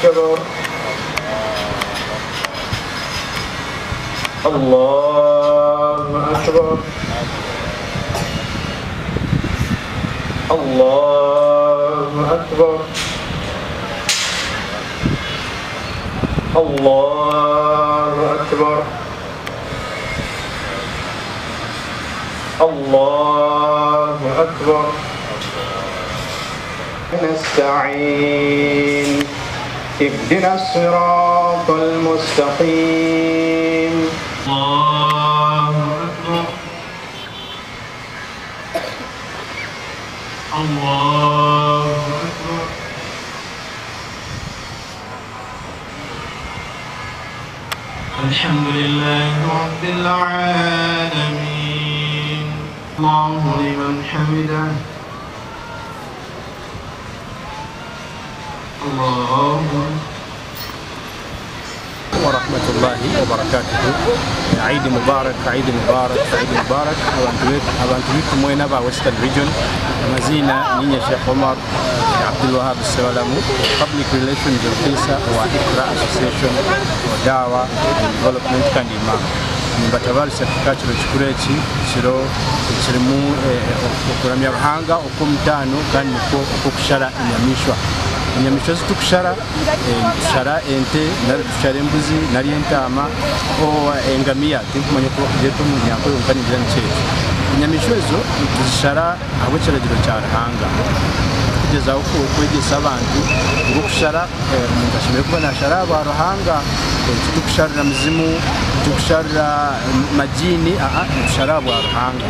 أكبر الله أكبر الله أكبر الله أكبر الله أكبر نستعين اهدنا الصراط المستقيم الله أكبر الله أكبر الحمد لله رب العالمين الله لمن حمده الله ورحمة الله وبركاته عيد مبارك عيد مبارك عيد مبارك abantu bitu mwena ba Western Region amazina ninye Sheikh Omar Abdul Wahab Ssebalamu, Public Relations Officer wa Iqra Association for Dawa and Development kandi Imam. Nimbatabarisa kikakiro kikuru eki kiro kirimu okuramya Ruhanga okw'omutaano kandi nikwo okw'okushara enyamaishwa. Enyamaishwa ezi turikushara, nitushara ente nari tushara embuzi nari entaama engamiya, tinkumanya oku barikugyeta omu Runyankore kwonka ningira nikyo ekyo. Enyamaishwa ezo nituzishara ahabw'ekiragiro kya Ruhanga. Tukugyezaho kwegyesa abantu ngu okushara omuntu ashemereire kuba nashara ahabwa Ruhanga, titukusharira mizimu, titukusharira majiini, nitushara ahabwa Ruhanga.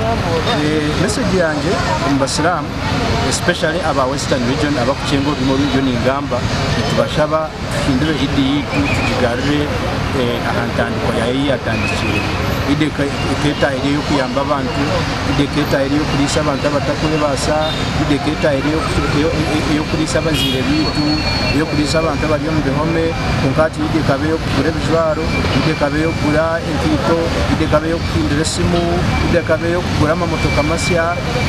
Message yangye omu basiraamu especially aba Western Region abarikukyenga orurimi oru ndiyo ningamba, nitubashaba tuhindure Idi yaitu tugigarure aha ntandikwa yaayo ei yaatandikiire. Idi eketaaha eri ey'okuyamba abantu, Idi eketaaha eri ey'okuriisa abantu abatarikwebaasa, Idi eketaaha eri ey'okuriisa abazaire baitu, ey'okuriisa abantu abari omu bihome, kwonka hati Idi ekaba ey'okugura ebijwaro, Idi ekaba ey'okugura enkaito, Idi ekaba ey'okuhindura esimu, Idi ekaba ey'okugura amamotoka masya,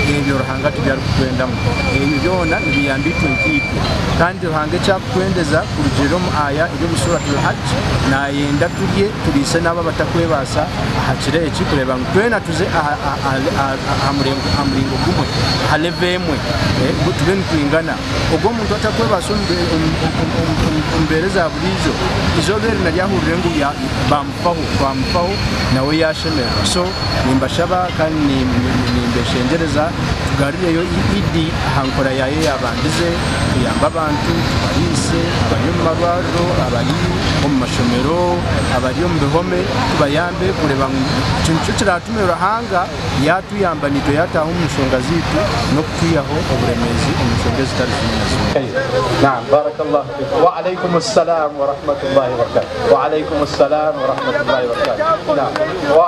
ebyo Ruhanga tibyo arikutwendamu. Ebyo byona nibiyamba itwe nkaitwe. Kandi Ruhanga eki akukwendeza kurugiirira omu aya eri omu Suratul Hajj, nayenda turye turiise n'abo abatakwebaasa aha kiro eki kureeba ngu twena tuze aha muringo gumwe, aha level emwe, tube nitwingana. Ogwo omuntu atakwebaasa omu mbeera eza buriijo, eizooba eri naryo ahurire ngu bamufaho, twamufaho nawe yashemererwa. So nimbashaba kandi nimbeshengyereza tugarureyo Idi aha nkora yaayo eyabandize, tuyambe abantu, tubariise, abari omu marwariro, abari omu mashomero, abari omu bihome, tubayambe kureeba ngu ekyo nikyo kiratume Ruhanga yatuyamba naitwe yataaha omu nshonga zaitu n'okutwihaho oburemeezi omu nshonga ezitari zimwe na zimwe. Naam, barakallahu fikum. Wa alaykum assalam wa rahmatullahi wa barakatuh. Wa alaykum assalam wa rahmatullahi wa barakatuh. Naam. Wa